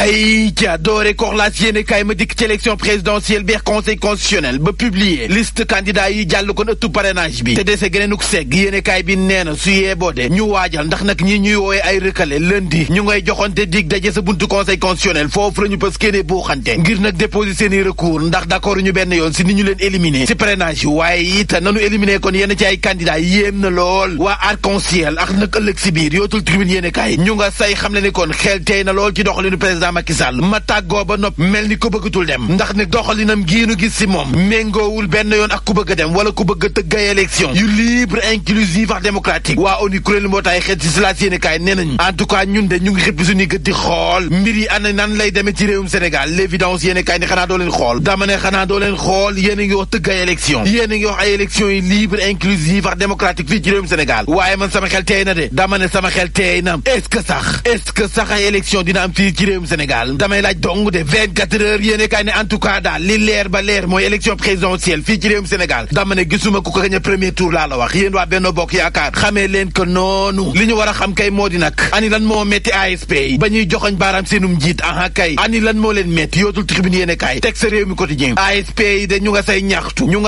ay ca doore korlaas yéene kaay ma dikk ci élection présidentielle bi conseil constitutionnel ba publier liste candidat yi jàll kon ëttu parrainage bi te dese geneenuk segg yéene kaay bi nee na su yeeboo de ñu waajal ndax nag ñi ñuy woowee ay recalé lundi ñu ngay joxante dig daje sa buntu conseil constitutionnel foofu la ñu pës kéene buuxante ngir nag déposer seeni recours ndax d'accord ñu benn yoon si ni ñu leen éliminer si parrainage yi waaye it nanu éliminer kon yenn ci ay candidat yéem na lool waa arc-en-ciel ak nag ëllëg si biir yootul tribune yéene kaay ñu nga say xam le ni kon xel tey na lool ci doxalinu président Macky Sall ma tàggoo ba nopp mel ni ko bëggatul dem ndax ne doxalinam giinu gis si moom méngoowul benn yoon ak ku bëgg a dem wala ku bëgg a tëgg ay élection yu libre inclusive ak démocratique waa ONU kuréelu mbootaay xeet si silaas yéene kaay nee nañu en tout cas ñun de ñu ngi xëppi suñuy gët di xool mbir yi ana nan lay demee ci réewum Sénégal l'évidence yéene kaay ni xanaa doo leen xool dama ne xanaa doo leen xool yéen a ngi wax tëgg ay élection yéen a ngi wax ay élection yu libre inclusive ak démocratique fii ci réewum Sénégal waaye man sama xel teey na de dama ne sama xel teey na est-ce que sax ay élection dina am fii ci réewum Sénégal damay laaj dong de 24 heures yéene kaay ne en tout cas daal li leer ba leer mooy élection présidentielle fii ci réewum Sénégal dama ne gisuma ku ko gañ a premier tour laa la wax yéen waa Benno Bokk Yaakaar xamee leen ko noonu li ñu war a xam kay moo di nag ani lan moo metti ASP yi ba ñuy joxoñ baaraam seenum njiit aha kay ani lan moo leen metti yootul tribune yéene kaay teg sa réew mi quotidien ASP yi de ñu nga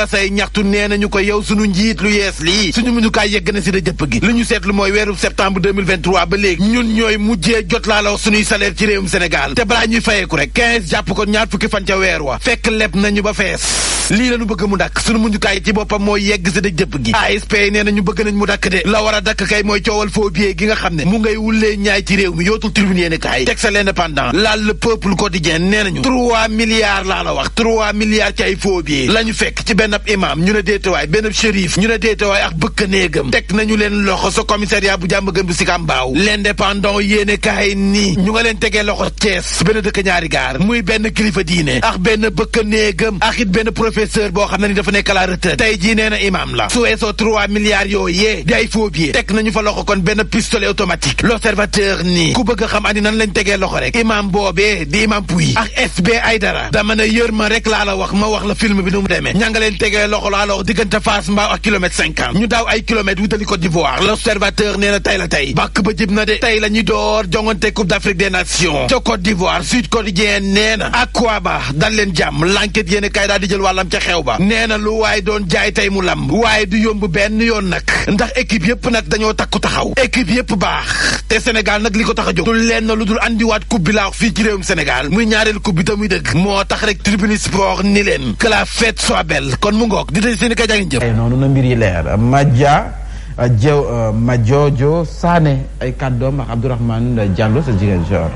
say ñaxtu nee nañu ko yow suñu njiit lu yees lii suñu mënukaay yegg na si da jëpp gi li ñu seetlu mooy weeru septembre 2023 ba léegi ñun ñooy mujjee jot laa la wax suñuy salaire ci réewum Sénégal te balaa ñuy fayeeku rek 15 jàpp ko ñaar fukki fan ca weer wa fekk leb nañu ba fees lii la ñu bëgg mu dakk suñu mënukaay ci boppam mooy yegg si da jëpp gi ASP nee nañu bëgg nañ mu dakk de la war a dakk kay mooy coowal faux billets gi nga xam ne mu ngay wullee ñaay ci réew mi yootul tribune yéene kaay teg sa l'indépendant laal le peuple quotidien nee nañu 3 milliards laa la wax 3 milliards ci ay faux billets la ñu fekk ci benn ab imam ñu ne déetawaay benn ab shérif ñu ne déetawaay ak bëkk néegam teg nañu leen loxo sa commissariat bu jàmm gën bu Sicap Mbao l'indépendant yéene kaay nii ñu nga leen tegee loxo Thiès benn dëkk ñaari gaar muy benn kilifa diine ak benn bëkk néegam ak it benn professeur boo xam ne ni dafa nekk à la retraite tey jii nee na imam la su weesoo 3 milliards yooyu di ay faux billets teg nañu fa loxo kon benn pistolet automatique l'observateur nii ku bëgg a xam ani nan lañ tegee loxo rek imam boobee di imam Pouy ak SB Aïdara dama ne yër ma rek laa la wax ma wax la film bi nu mu demee ña nga leen tegee loxo laa la wax diggante Fass Mbao ak kilomètre 50 ñu daaw ay kilomètres wutali Côte d'Ivoire l'observateur nee na tey la tey bàkk ba jib na de tey la ñuy door jongante Coupe d'Afrique des Nations ca Côte d'Ivoire Sud Quotidien nee na ak quoi ba dal leen jàmm l'enquête yéen kay daal di jël wàllam ca xew ba nee na lu waaye doon jaay tey mu lamb waaye du yomb benn yoon nag ndax équipe yëpp nag dañoo takku taxaw équipe yëpp baax te Sénégal nag li ko tax a jóg du leen lu dul andiwaat coupe bi laa wax fii ci réewum Sénégal muy ñaareelu coupe bi te muy dëgg moo tax rek Tribune Sport ni leen que la fête soit belle kon mu ngoog di tey seen i kay jaa ngi jëf noonu na mbir yi leer Madiodio Sané ay kàddoom ak Abdourahmane Diallo sa jigéen genre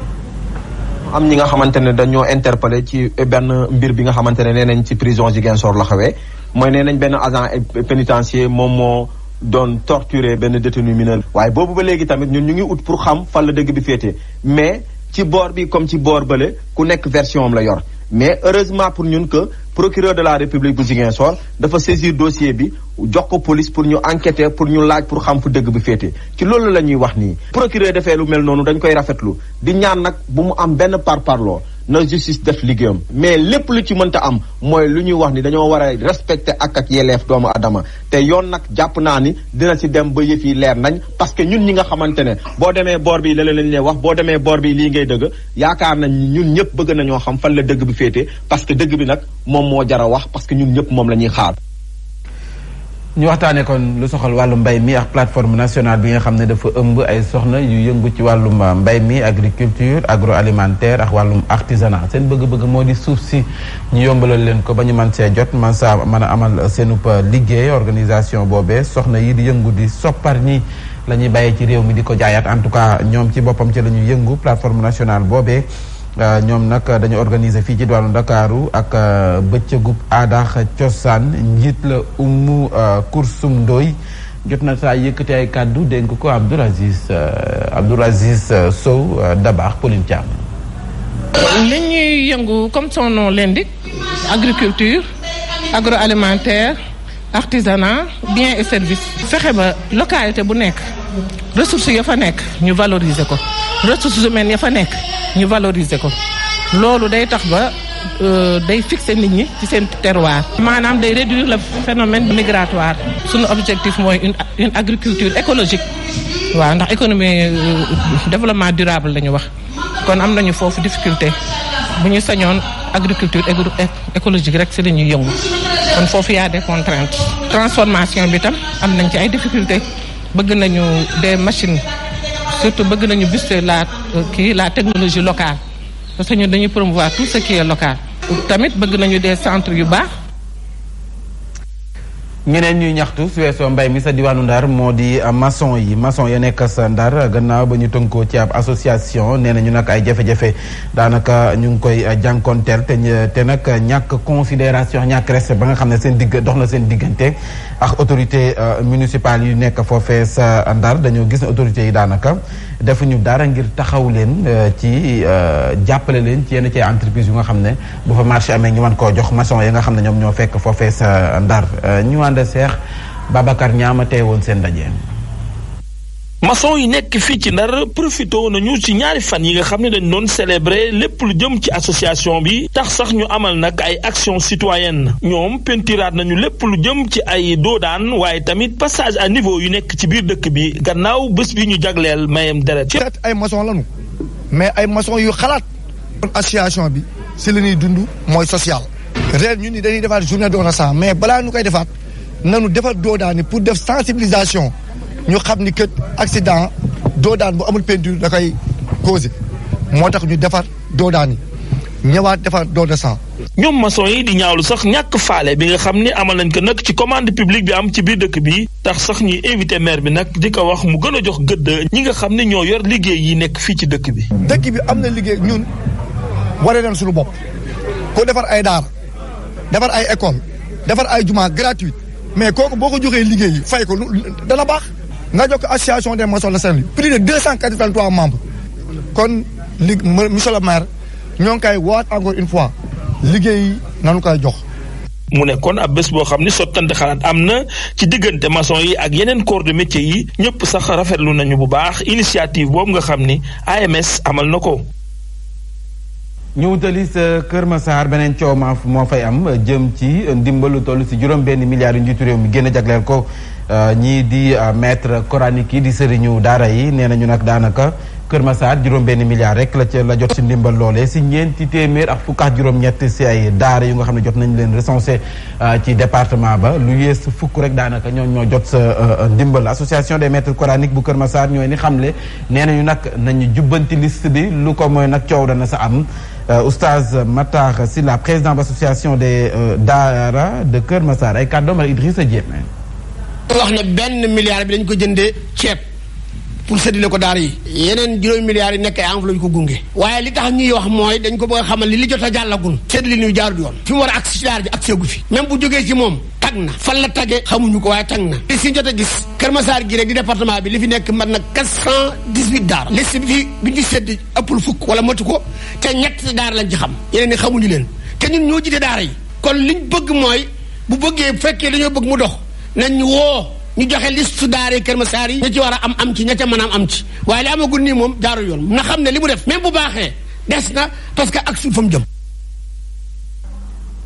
am ñi nga xamante ne dañoo interpellé ci benn mbir bi nga xamante ne nee nañ ci prison Ziguinchor la xawee mooy nee nañ benn agent pénitentiaire moom moo doon torturer benn détenu mineur waaye boobu ba léegi tamit ñun ñu ngi ut pour xam fan la dëgg bi féete mais ci boor bi comme ci boor bële ku nekk version am la yor mais heureusement pour ñun que procureur de la République bu Ziguinchor dafa saisir dossier bi jox ko police pour ñu enquêter pour ñu laaj pour xam fu dëgg bi féete ci loolu la ñuy wax nii procureur defee lu mel noonu dañ koy rafetlu di ñaan nag bu mu am benn parparloo na justice def liggéeyam mais lépp lu ci mënta am mooy lu ñuy wax ni dañoo war a respecter ak yelleef doomu adama te yoon nag jàpp naa ni dina ci dem ba yëf yi leer nañ parce que ñun ñi nga xamante ne boo demee boor bi la lañ wax boo demee boor bi lii ngay dëgg yaakaar nañ ñun ñëpp bëgg nañoo xam fan la dëgg bi féete parce que dëgg bi nag moom moo jar a wax parce que ñun ñëpp moom la ñuy xaar. ñu waxtaanee kon lu soxal wàllu mbay mi ak plateforme nationale bi nga xam ne dafa ëmb ay soxna yu yëngu ci wàllum mbay mi agriculture agroalimentaire ak wàllum artisanat seen bëgg-bëgg moo di suuf si ñu yombalal leen ko ba ñu mën see jot man saa mën a amal seenub liggéey organisation boobee soxna yi di yëngu di soppar ñi la ñuy bàyyee ci réew mi di ko jaayaat en tout cas ñoom ci boppam ci la ñuy yëngu plateforme nationale boobee ñoom nag dañu organiser fii ci diwaanu Ndakaaru ak bëccëgub aadax cosaan njiit la Umu Kursum Ndoy jot na saa yëkkati ay kàddu dénk ko Abdoul Aziz Sow Dabakh Pauline Thiam. li ñuy yëngu comme son nom l'indique agriculture agroalimentaire artisanat biens et services. fexe ba localité bu nekk ressources ya fa nekk ñu valoriser ko ressources humaines ya fa nekk ñu valoriser ko loolu day tax ba day fixer nit ñi ci seen terroir. maanaam day réduire le phénomène migratoire. suñu objectif mooy une agriculture écologique waaw ndax économie développement durable la ñu wax. kon am nañu foofu difficulté bu ñu sañoon agriculture écologique rek si la ñuy yëngu kon foofu y a des contraintes. transformation bi tam am nañ ci ay difficulté bëgg nañu des machines surtout bëgg nañu booster la technologie locale parce que ñun dañuy promouvoir tout ce qui est local. tamit bëgg nañu des centres yu baax. ñeneen ñuy ñaxtu su weesoo mbay mi sa diwaanu Ndar moo di maçon ya nekk sa Ndar gannaaw ba ñu tënkoo ci ab association nee na ñu nag ay jafe-jafe daanaka ñu ngi koy jànkoonteel te nag ñàkk considération ñàkk respect ba nga xam ne dox na seen diggante ak autorité municipale yu nekk foofee sa Ndar dañoo gis ne autorités yi daanaka defuñu dara ngir taxaw leen ci jàppale leen ci yenn ci entreprise yu nga xam ne bu fa marché amee ñu mën koo jox maçon ya nga xam ne ñoom ñoo fekk foofee sa Ndar de Cheikh Babacar ñaama teewoon seen ndaje. maçon yi nekk fii ci Ndar profité nañu ci ñaari fan yi nga xam ne dañ doon célébrer lépp lu jëm ci association bi tax sax ñu amal nag ay action citoyenne ñoom pentiraat nañu lépp lu jëm ci ay doodaan waaye tamit passage à niveau yu nekk ci biir dëkk bi gannaaw bés bi ñu jagleel mayem deret. ay maçon lañu mais ay maçon yu xalaat. association bi si la ñuy dund mooy social. ren ñun ni dañuy defaat journée don sang mais balaa ñu koy defaat. nanu defar doodaani pour def sensibilisation ñu xam ni que accident doodaan bu amul peinture da koy causé moo tax ñu defar doodaani ñëwaat defar don de sang. ñoom maçon yi di ñaawlu sax ñàkk faale bi nga xam ne amal nañ ko nag ci commande publique bi am ci biir dëkk bi tax sax ñuy invité maire bi nag di ko wax mu gën a jox gëdd ñi nga xam ne ñoo yor liggéey yi nekk fii ci dëkk bi. dëkk bi am na liggéey ñun waree nañ suñu bopp ko defar ay daara defar ay école defar ay jumaa gratuite. mais kooku boo ko joxee liggéey fay ko dana baax nga jox ko association des maçons de Saint-Louis plus de 283 membres kon monsieur le maire ñoo ngi koy waat encore une fois liggéey nanu koy jox. mu nekkoon ab bés boo xam ni sottante xalaat am na ci diggante maçon yi ak yeneen corps de métier yi ñëpp sax rafetlu nañu bu baax initiative boobu nga xam ni AMS amal na ko. ñu wutali sa Kër Massar beneen coow moo fay am jëm ci ndimbalu toll si juróom-benn milliards yu njiitu réew mi génn jagleel ko ñii di maître coranique yi di sëriñu daara yi nee nañu nag daanaka Kër Massar juróom-benn milliards rek la jot si ndimbal loolee si ñeenti téeméer ak fukk ak juróom-ñett si ay daara yu nga xam ne jot nañu leen recensé ci département ba lu yées fukk rek daanaka ñoo jot sa ndimbal association des maîtres coraniques bu Kër Massar ñooy ni xamle nee nañu nag nañu jubbanti liste bi lu ko mooy nag coow dana sa am. Oustaz Matar Sylla président de l'association des daara de Kër Massar ay kàddoom ak Idrissa Diémé. wax ne benn milliard bi dañ ko jëndee ceeb pour séddale ko daara yi. yeneen juróomi milliards yi nekk ay enveloppe yu ko gunge. waaye li tax ñuy wax mooy dañ ko bëgg a xamal li jot a jàllagul. séddale ñu jaarul yoon. fi mu war a agsi ci daara ji agsi gu fi. même bu jógee ci moom tag na fan la tagee xamuñu ko waaye tag na. li si jot a gis Kër Massar gi rek di département bi li fi nekk mat na 418 daara. liste bi ñu ci sédd ëppul fukk wala matu ko te ñett daara lañ ci xam yeneen ni xamuñu leen te ñun ñoo jiite daara yi. kon liñ bëgg mooy bu bëggee bu fekkee dañoo bëgg mu dox nañ ñu woo ñu joxe liste daara Kër Massar yi. ña ci war a am ci ña ca mën a am ci waaye li amagul nii moom jaarul yoon na xam ne li mu def même bu baaxee des na parce que ak suuf fa mu jëm.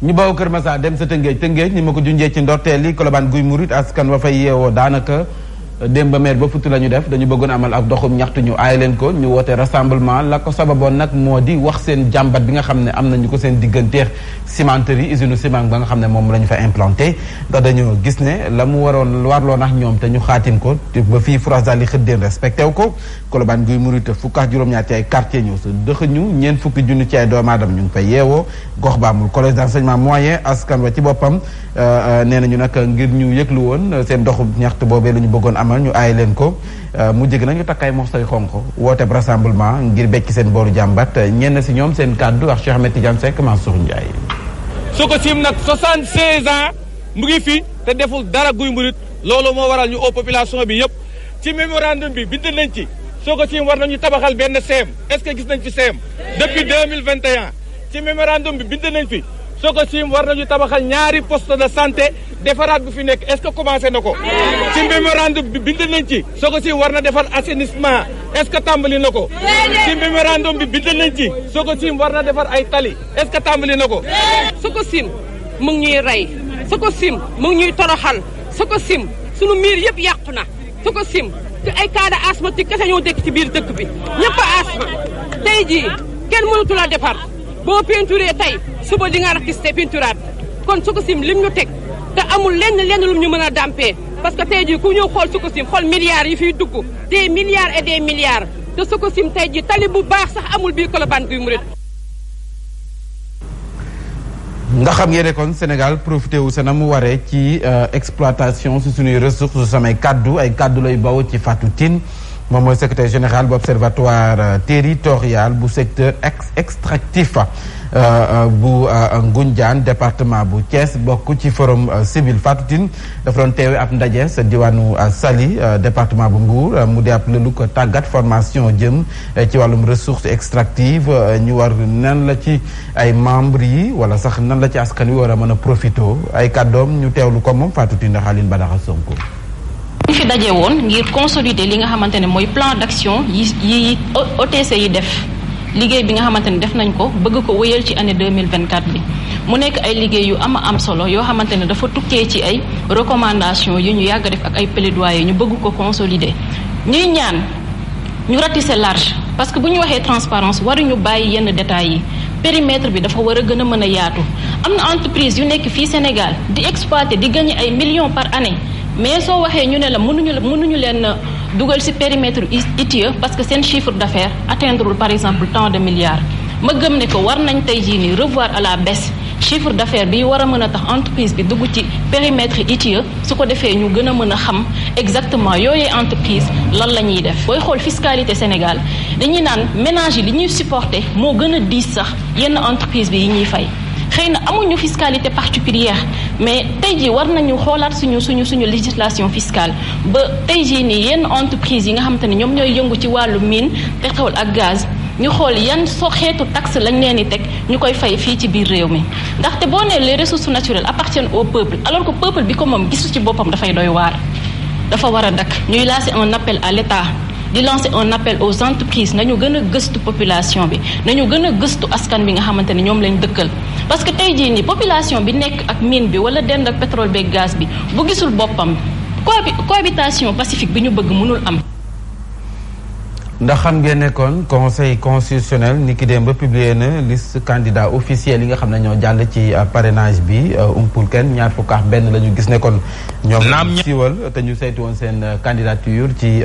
ñu bawoo Kër Massar dem sa Tëngéej ni ma ko junjee ci ndorteel li Colobane Guy Murit askan wa fay yeewoo daanaka démb ba meer ba futti la ñu def dañu bëggoon amal ak doxum ñaxtu ñu aay leen ko ñu woote rassemblement la ko sababoon nag moo di wax seen jàmbat bi nga xam ne am nañu ko seen digganteex cimenterie usine ciment ba nga xam ne moom la ñu fa implanté ndax dañoo gis ne la mu warloo nax ñoom te ñu xaatim ko ba fii France daal di xëddeen respecté wu ko Colobane Guy Murit fukk ak juróom-ñaar ci ay quartier ñëw sa dëxëñu ñeent fukki junni ci ay doomu aadama ñu ngi fay yeewoo gox ba amul collège d'enseignement moyen askan wa ci boppam nee nañu nag ngir ñu yëglu woon seen doxu ñaxtu boobee la ñu bëggoon amal ñu aay leen ko mu jëg nañu takkaay morsoy xonq wooteeb rassemblement ngir bekki seen booru jàmbat ñenn si ñoom seen kàddu ak Cheikh Ahmed Tidiane Seck Mansour Ndiaye. Sococim nag 76 ans mu ngi fi te deful dara Guy Murit loolu moo waral ñu population bi yëpp ci mémorandum bi bind nañ ci Sococim war nañu tabaxal benn CEM est-ce que gis nañ fi CEM depuis 2021 ci mémorandum bi bind nañ fi Sococim war nañu tabaxal ñaari poste de santé defaraat bu fi nekk est-ce que commencé na ko ci mémorandum bi bind nañ ci Sococim war na defar assainissement est-ce que tàmbali na ko ci mémorandum bi bind nañ ci Sococim war na defar ay tali est-ce que tàmbali na ko Sococim mu ngi ñuy rey Sococim mu ngi ñuy toroxal Sococim sunu miir yëpp yàqu na Sococim que ay cas de asthmatique kese ñoo dëkk ci biir dëkk bi ñëpp a asthme tey jii kenn mënatu la defar boo peinturé tey suba di nga rakiste peinturaat kon Sococim lim ñu teg te amul lenn lu ñu mën a dampee parce que tey jii ku ñëw xool Sococim xool milliards yi fiy dugg des milliards et des milliards te Sococim tey jii tali bu baax sax amul biir Colobane Guy Mouride. nga xam ngeen ne kon Sénégal profité wu sa na mu waree ci exploitation si suñuy ressources su samay kaddu ay kaddu lay baw ci Fatou Tine moom mooy secrétaire général bu observatoire territorial bu secteur extractif bu Ngoundiane département bu Thiès bokk ci forum civil. Fatou Tine dafa doon teewe ab ndaje sa diwaanu Saly département bu Mbour mu di ab lëlu ko tàggat formation jëm ci wàllum ressources extractives ñu war nan la ci ay membres yi wala sax nan la ci askan wi war a mën a profité ay kàddoom ñu teewlu ko moom Fatou Tine ndax Aline Badara Sonko. ñu fi daje woon ngir consolider li nga xamante ne mooy plan d'action yi OTC yi def liggéey bi nga xamante ne def nañ ko bëgg ko wéyal ci année 2024 bi mu nekk ay liggéey yu am solo yoo xamante ne dafa tukkee ci ay recommandations yu ñu yàgg def ak ay plaidoyer ñu bëgg ko consolider ñuy ñaan ñu ratisser large parce que bu ñu waxee transparence waruñu bàyyi yenn détails yi périmètre bi dafa war a gën a mën a yaatu am na entreprise yu nekk fii Sénégal di exploiter di gagner ay millions par année mais soo waxee ñu ne la mënuñu leen dugal ci périmètre ITIE parce que seen chiffre d'affaires atteindrul par exemple tant de milliards ma gëm ne ko war nañ tey jii nii revoir à la baisse chiffre d'affaires bi war a mën a tax entreprise bi dugg ci périmètre ITIE su ko defee ñu gën a mën a xam exactement yooyee entreprise lan la ñuy def. booy xool fiscalité Sénégal dañuy naan ménage yi li ñuy supporter moo gën a diis sax yenn entreprise bi yi ñuy fay. xëy na amuñu fiscalité particulière mais tey jii war nañu xoolaat suñu législation fiscale ba tey jii nii yenn entreprise yi nga xamante ne ñoom ñooy yëngu ci wàllu mine pétrole ak gaz ñu xool yan xeetu taxe lañ leen di teg ñu koy fay fii ci biir réew mi ndaxte boo nee les ressources naturelles appartiennent au peuple alors que peuple bi ko moom gisu ci boppam dafay doy waar dafa war a dakk ñuy lancer un appel à l'État di lancer un appel aux entreprises nañu gën a gëstu population bi nañu gën a gëstu askan bi nga xamante ne ñoom lañ dëkkal parce que tey jii nii population bi nekk ak mine bi wala dend ak pétrole beeg gaz bi bu gisul boppam cohabitation pacifique bi ñu bëgg mënul am. ndax xam ngeen ne kon conseil constitutionnel ni ki démb ba publié na liste candidat officiel yi nga xam ne ñoo jàll ci parrainage bi umpul kenn ñaar fukk ak benn la ñu gis ne kon ñoom siiwal te ñu saytu woon seen candidature ci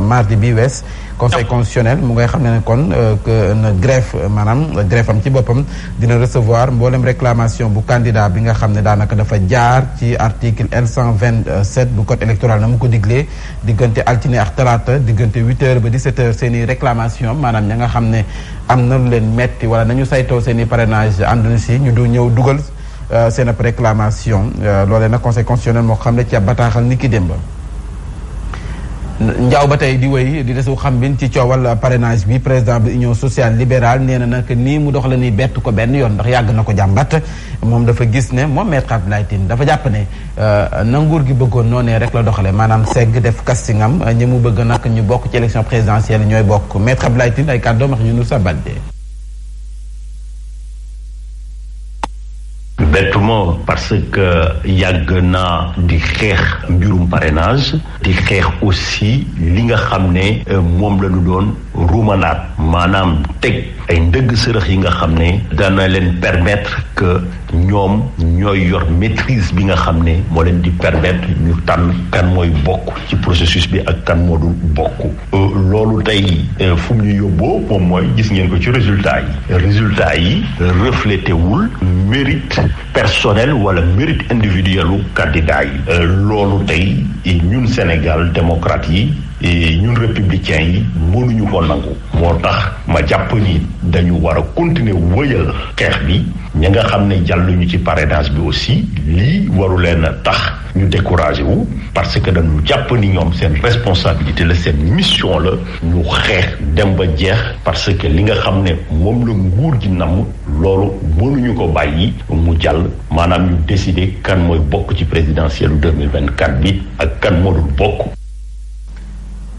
mardi bi wees conseil constitutionnel mu ngay xam ne kon que na greffe maanaam greffe am ci boppam dina recevoir mboolem réclamation bu candidat bi nga xam ne daanaka dafa jaar ci article L127 bu code électoral na mu ko diglee diggante altine ak talaata diggante 8h ba 17h seeni réclamation maanaam ña nga xam ne am na lu leen metti wala nañu saytoo seeni parrainage ànduñu si ñu du ñëw dugal seen ab réclamation loolee nag conseil constitutionnel moo xam ne ci ab bataaxal ni ki démb njaaw ba tey di wéy di desu xam bin ci coowal parrainage bi président bi union sociale libérale nee na nag nii mu dox la ni bett ko benn yoon ndax yàgg na ko jàmbat moom dafa gis ne moom Maître Abdoulaye Tine dafa jàpp ne na nguur gi bëggoon noonee rek la doxale maanaam segg def casting am ñi mu bëgg nag ñu bokk ci élection présidentielle ñooy bokk Maître Abdoulaye Tine ay kàddoom wax ñu nu sa balde bettuma parce que yàgg naa di xeex mbirum parrainage di xeex aussi li nga xam ne moom la ñu doon ruumanaat maanaam teg ay ndëgg sërëx yi nga xam ne dana leen permettre que ñoom ñooy yor maîtrise bi nga xam ne moo leen di permettre ñu tànn kan mooy bokk ci processus bi ak kan moo dul bokk loolu tey fu mu ñu yóbboo moom mooy gis ngeen ko ci résultat yi reflété wul mérite personnel wala mérite individuel u candidat yi loolu tey ñun Sénégal démocrate yi ñun républicains yi mënuñu ko nangu moo tax ma jàpp ni dañu war a continuer wëyal xeex bi ña nga xam ne jàlluñu ci parrainage bi aussi lii waru leen a tax ñu découragé wu parce que dañu jàpp ni ñoom seen responsabilité la seen mission la ñu xeex dem ba jeex parce que li nga xam ne moom la nguur gi namm loolu mënuñu ko bàyyi mu jàll maanaam ñu décider kan mooy bokk ci présidentielle 2024 bi ak kan moo dul bokk.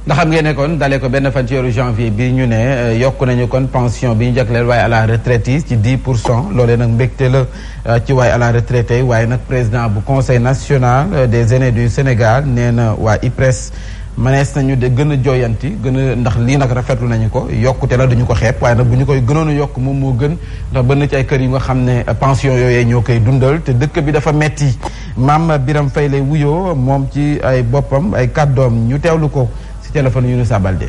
ndax xam ngeen ne kon dalee ko benn fan ci weeru janvier bi ñu ne yokk nañu kon pension bi ñu jagleel waaye à la retraite yi ci 10% loolee nag mbégte la ci waaye à la retraite yi waaye nag président bu conseil national des aînés du Sénégal nee na waa IPRES mënees nañu de gën a jooyanti ndax lii nag rafetlu nañu ko yokkute la duñu ko xeeb waaye nag bu ñu koy gënoon a yokk moom moo gën ndax bëri na ci ay kër yi nga xam ne pension yooyee ñoo koy dundal te dëkk bi dafa metti Mame Birame Faye lay wuyoo moom ci ay boppam ay kàddoom ñu teewlu ko ci téléphone yu ñu sabaldee.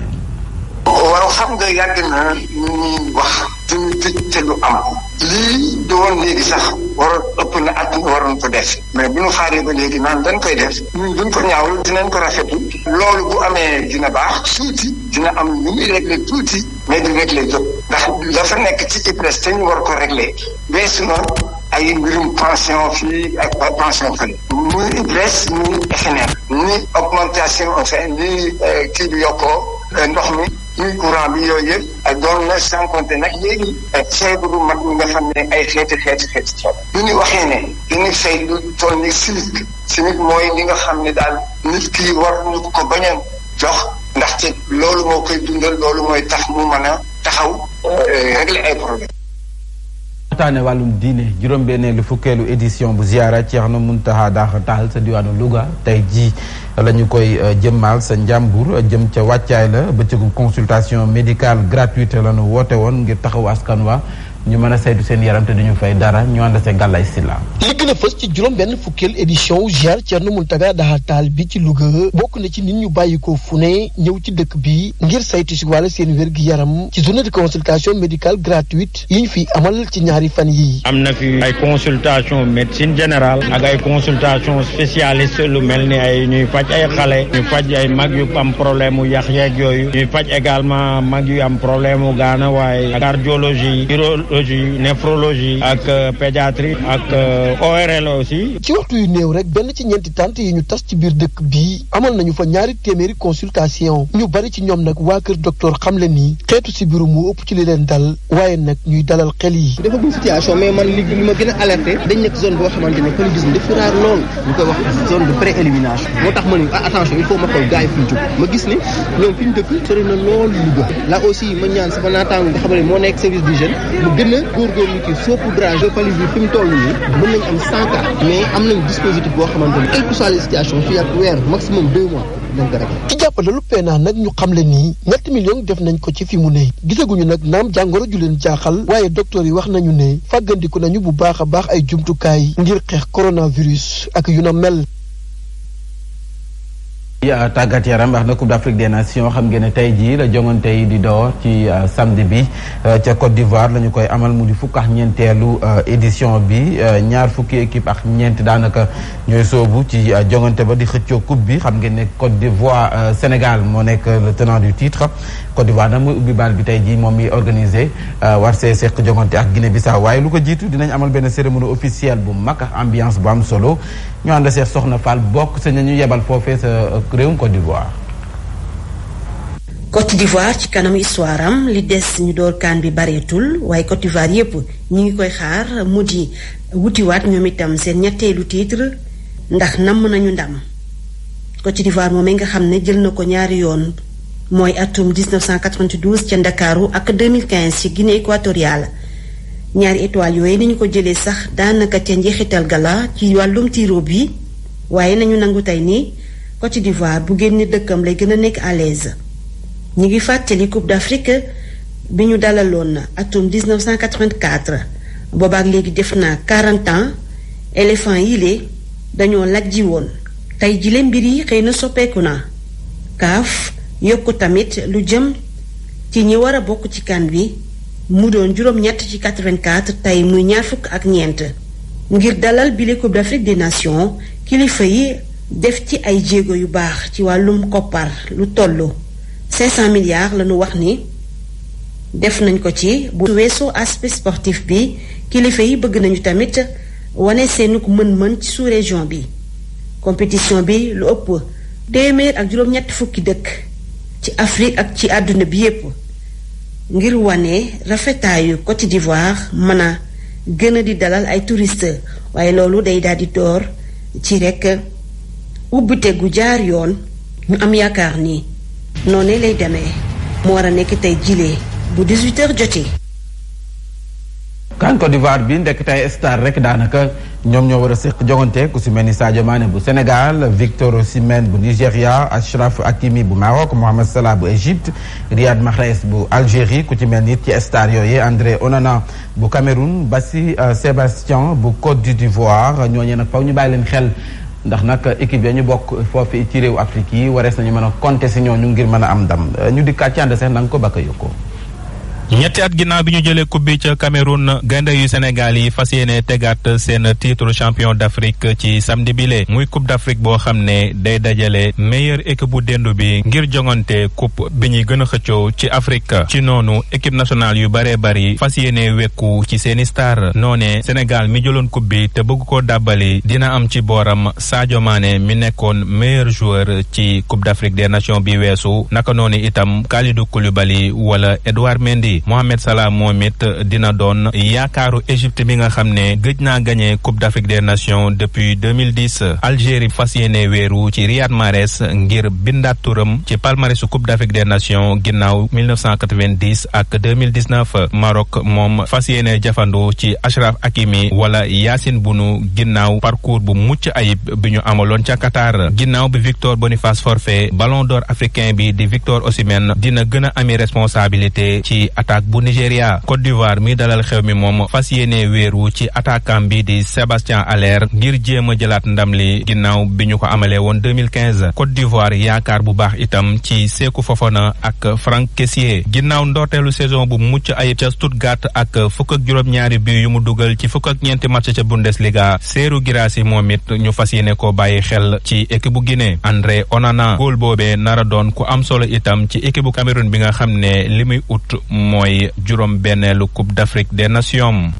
waaw xam nga yàgg na ñuy wax duñu tëj te lu am lii du woon léegi sax waroon ëpp na àdduna waroon ko def mais bu ñu xaaree ba léegi naan dañ koy def ñun duñ ko ñaawlu dinañ ko rafetlu loolu bu amee dina baax tuuti dina am lu muy réglé tuuti mais du réglé jóg ndax dafa nekk ci IPRES te ñu war ko réglé weesu na ay mbirum pension fii ak pension fële muy IPRES muy FNR ni augmentation enfin ni kii bi yokkoo ndox mi muy courant bi yooyu yëpp doon na sans compter nag léegi feebaru mag ñi nga xam ne ay xeeti bu ñu waxee ne dañuy fay lu toll ni SMIC mooy li nga xam ne daal nit ki war ñu ko bañ a jox ndaxte loolu moo koy dundal loolu mooy tax mu mën a taxaw régler ay problème waxtaane wàllum diine juróom-benneelu fukkeelu édition bu ziara Thierno Mountakha Daha Tall sa diwaanu Louga tey jii la ñu koy jëmmaal sa njàmbur jëm ca wàccaay la bëccëgu consultation médicale gratuite la ñu woote woon ngir taxawu askan wa ñu mën a saytu seen yaram te duñu fay dara ñu ànd see Gàllaay Silla. li gën a fës ci juróom benn fukkeel édition wu ziar Thierno Mountakha Daha Tall bi ci Louga bokk na ci nit ñu bàyyi ko fu ne ñëw ci dëkk bi ngir saytu si wàll seen wér-gi-yaram ci journée de consultation médicale gratuite yi ñu fi amal ci ñaari fan yi am na fi ay consultation médecine générale ak ay consultation spécialiste lu mel ni ay ñuy faj ay xale ñu faj ay mag yu am problème mu yax yeeg yooyu ñuy faj également mag yu am problème mu gaana waaye cardiologie néphrologie ak pédiatrie ak ORL aussi. ci waxtu yu néew rek benn ci ñeenti tànt yi ñu tas ci biir dëkk bi amal nañu fa ñaari téeméeri consultation ñu bari ci ñoom nag waa kër docteur xam le ni xeetu si biiru mu ëpp ci li leen dal waaye nag ñuy dalal xel yi. dafa bëgg situation mais man li ma gën a alerté dañ nekk zone boo xamante ne paludisme dafa raar lool ñu koy wax zone de pré-élimination moo tax ma ni attention il faut ma xool gars yi fi ñu jóg ma gis ne ñoom fi ñu dëkk sori na lool Louga là aussi ma ñaan sama naataango nga xam ne moo nekk service d'hygiène mu gën a góorgóorlu ci saupoudrage de paludisme bi fi mu toll nii mën nañ am 100 cas mais am nañ dispositif boo xamante ne quelle que soit la situation fii ak weer maximum 2 mois dañ ko rek ci jàppandalu PNA nag ñu xamle nii ñetti millions def nañ ko ci fi mu ne gisaguñu nag naam jàngoro ju leen jaaxal waaye docteur yi wax nañu ne fàggandiku nañu bu baax a baax ay jumtukaay ngir xeex coronavirus ak yu na mel. tàggat yaram wax na Coupe d'Afrique des Nations xam ngeen ne tey jii la jongante yi di door ci samedi bi ca Côte d'Ivoire la ñu koy amal mu di fukk ak ñeenteelu édition bi ñaar fukki équipe ak ñeent daanaka ñooy soobu ci jongante ba di xëccoo coupe bi xam ngeen ne Côte d'Ivoire Sénégal moo nekk le tenant du titre Côte d'Ivoire nag mooy ubbi baal bi tey jii moom mi organisé war see seq jongante ak Guinée-Bissau waaye lu ko jiitu dinañ amal benn cérémonie officielle bu mag ak ambiance bu am solo ñu ànd see Soxna Fall bokk sa ñu yebal foofee sa réewum Côte d'Ivoire. Côte d'Ivoire ci kanam histoire am li des ñu door kaan bi bareetul waaye Côte d'Ivoire yépp ñi ngi koy xaar mu di wutiwaat ñoom itam seen ñetteelu titre ndax namm nañu ndam Côte d'Ivoire moom nga xam ne jël na ko ñaari yoon mooy atum 1992 ca Ndakaaru ak 2015 ci Guinée équatoriale ñaari étoiles yooyu ni ñu ko jëlee sax daanaka ca njeexital gala ci wàllum tiro bi waaye nañu nangu tey ni Côte d'Ivoire bu génn dëkkam lay gën a nekk à l'aise ñi ngi fàttali Coupe d'Afrique bi ñu dalaloon atum 1984 boobaak léegi def na 40 ans éléphant yi le dañoo lajji woon tey jile mbir yi xëy na soppeeku na CAF yokku tamit lu jëm ci ñi war a bokk ci CAN bi mu doon juróom-ñett ci 84 tey muy ñaar fukk ak ñeent ngir dalal bile Coupe d'Afrique des Nations kilifa yi def ci ay jéego yu baax ci wàllum koppar lu tollu 500 milliards lañu wax ni def nañ ko ci bu weesoo aspect sportif bi kilifa yi bëgg nañu tamit wane seenuk mën-mën ci sous-région bi compétition bi lu ëpp téeméer ak juróom-ñett fukki dëkk ci Afrique ak ci àdduna bi yépp ngir wane rafetaayu Côte d'Ivoire mën a gën a di dalal ay touristes waaye loolu day daal di door ci rekk ubbite gu jaar yoon ñu am yaakaar ni noonee lay demee mu war a nekk tey jilee bu 18h jotee. kan Côte d'Ivoire bi ndekk tey star rek daanaka ñoom ñoo war a séq jogante ku si mel ni Sadio Mané bu Sénégal Victor Osimhen bu Nigéria Achraf Hakimi bu Maroc Mohamed Salah bu Égypte Riyad Mahrez bu Algérie ku ci mel ni ci star yooyu André Onana bu Cameroun Bassi Sébastien bu Côte d'Ivoire ñooñu nag faw ñu bàyyi leen xel ndax nag équipe ya ñu bokk foofu ci réew Afrique yi warees nañu mën a compter si ñooñu ngir mën a am ndam ñu dikkaat ci ànd sax na nga ko bakka yokkoo. ñetti at ginnaaw bi ñu jëlee coupe bi ca Cameroun gaynde yu Sénégal yi fas yéene tegaat seen titre champion d'Afrique ci samedi bile muy coupe d'Afrique boo xam ne day dajale meilleure équipe bu dendu bi ngir jongante coupe bi ñuy gën a xëccoo ci Afrique ci noonu équipe nationale yu baree bari fas yéene wekku ci seeni star noone Sénégal mi jëloon coupe bi te bëgg koo dàbbali dina am ci booram Sadio Mané mi nekkoon meilleur joueur ci coupe d'Afrique des nations bi weesu naka noonu itam Kalidou Koulibaly wala Edouard Mendy Mohamed Salah moom it dina doon yaakaaru Égypte bi nga xam ne gëj naa gagné Coupe d'Afrique des Nations depuis 2010 Algérie fas yéene weeru ci Riyad Mahrez ngir bindaat turam ci palmarèsu Coupe d'Afrique des Nations ginnaaw 1990 ak 2019 Maroc moom fas yéene jafandu ci Achraf Hakimi wala Yacine Bounou ginnaaw parcours bu mucc ayib bi ñu amaloon ca Qatar ginnaaw bi Victor Boniface forfait Ballon d'Or africain bi di Victor Osimhen dina gën a ami responsabilité ci attaque bu Nigéria Côte d'Ivoire mi dalal xew mi moom fas yéene wéeru ci attaquant bi di Sébastien Haller ngir jéem a jëlaat ndam li ginnaaw bi ñu ko amalee woon 2015 Côte d'Ivoire yaakaar bu baax itam ci Sékou Fofana ak Franck Kessié ginnaaw ndorteelu saison bu mucc ayib ca Stuttgart ak fukk ak juróom-ñaari bi yu mu dugal ci fukk ak ñeenti match ca Bundesliga Serhou Guirassy moom it ñu fas yéene ko bàyyi xel ci équipe bu Guinée André Onana góol boobee nara doon ku am solo itam ci équipe bu Cameroun bi nga xam ne li muy ut mooy juróom benneelu Coupe d'Afrique des Nations